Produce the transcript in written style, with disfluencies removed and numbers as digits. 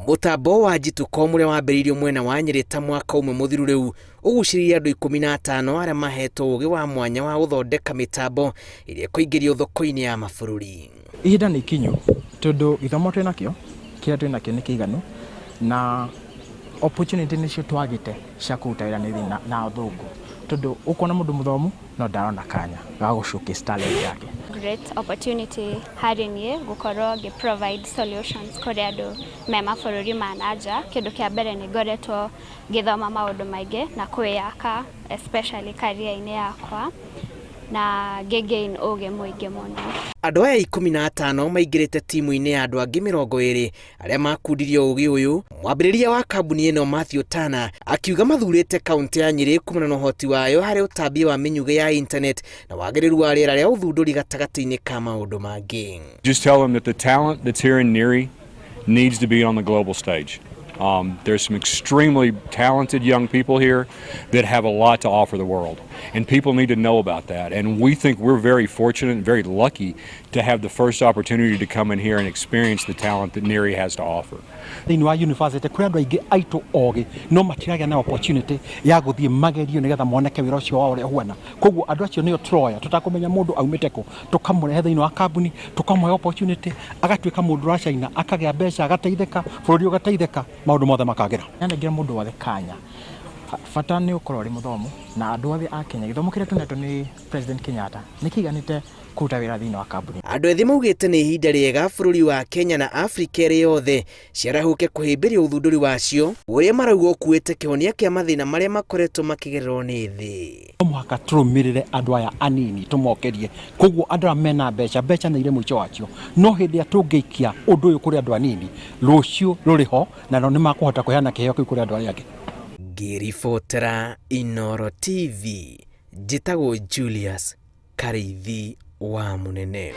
Mũtambo wa Jitukom ũrĩa wambĩrĩirio mwena wa Nyĩrĩ ta mwaka ũmwe mũthiru rĩu ũgucĩrĩirie andũ 15 arĩa mahetwo ũgĩ wa mwanya wa gũthondeka mĩtambo ĩrĩa ĩkũingĩrio thoko-inĩ ya mabũrũri. Ihinda nĩ ikinyu tondũ gĩthomo twĩ nakĩo, kĩrĩa twĩ nakĩo nĩ kĩiganu na opportunity nĩcio twagĩte cia kũruta wĩra na athũngũ tondũ ũkuona mũndũ mũthomu no ndarona kanya ga gũ showcase talent yake. Great opportunity harĩ niĩ gũkorwo ngĩ provide solutions kũrĩ andũ me mabũrũri ma na nja. Kĩndũ kĩa mbere nĩ ngoretwo ngĩthoma maũndũ maingĩ na kwĩyaka especially career-inĩ yakwa na ngĩ gain ũgĩ mũingĩ mũno. Andũ aya 15 maingĩrĩte timu-inĩ ya andũ angĩ 20 arĩa makundirio ũgĩ ũyũ. Mwambĩrĩria wa kambuni ĩno Mathew Tana akiuga mathurĩte kaunti ya Nyĩrĩ kumana na ũhoti wayo harĩ ũtambia wa mĩnyugĩ ya internet na wagĩrĩru wa rĩera rĩa ũthundũri gatagatĩ-inĩ ka maũndũ mangĩ. Just tell them that the talent that's here in Nyeri needs to be on the global stage. There's some extremely talented young people here that have a lot to offer the world, and people need to know about that. And we think we're very fortunate and very lucky to have the first opportunity to come in here and experience the talent that Nyeri has to offer. Thĩinĩ wa university kũrĩ andũ aingĩ aitũ ogĩ no matiragĩa na opportunity ya gũthiĩ magerio nĩgetha moneke wĩra ũcio wao ũrĩa ũhuana. Koguo andũ acio nĩo tũroya tũtakũmenya mũndũ aumĩte kũ, tũkamũrehe thĩinĩ wa kambuni, tũkamũhe opportunity, agatuĩka mũndũ ũracaina, akagĩa mbeca, agateithĩka, bũrũri ũgateithĩka, maũndũ mothe makagĩra. Nyanengera mũndũ wothe kanya, bata nĩ ũkorwo ũrĩ mũthomu na andũ othe a Kenya gĩthomo kĩrĩa tũnetwo nĩ President Kenyatta nĩ kĩiganĩte kũruta wĩra thĩinĩ wa kambuni. Andũ ethĩ maugĩte nĩ ihinda rĩega bũrũri wa Kenya na Afrika ĩrĩ yothe ciarahũke kũhĩmbĩria ũthundũri wacio ũrĩa marauga ũkuĩte kĩhonia kĩa mathĩna marĩa makoretwo makĩgererwo nĩ thĩ. No mũhaka tũrũmĩrĩre andũ aya anini tũmokerie. Koguo andũ aya mena mbeca, mbeca nĩ irĩ mũico wacio, no hĩndĩ ĩrĩa tũngĩikia ũndũ ũyũ kũrĩ andũ anini, rũciũ rũrĩ ho na nao nĩ makũhota kũheana kĩheo kĩu kũrĩ andũ arĩa angĩ. Ngĩribotera Inooro TV, njĩtagwo Julius Karĩithi wa Mũnene.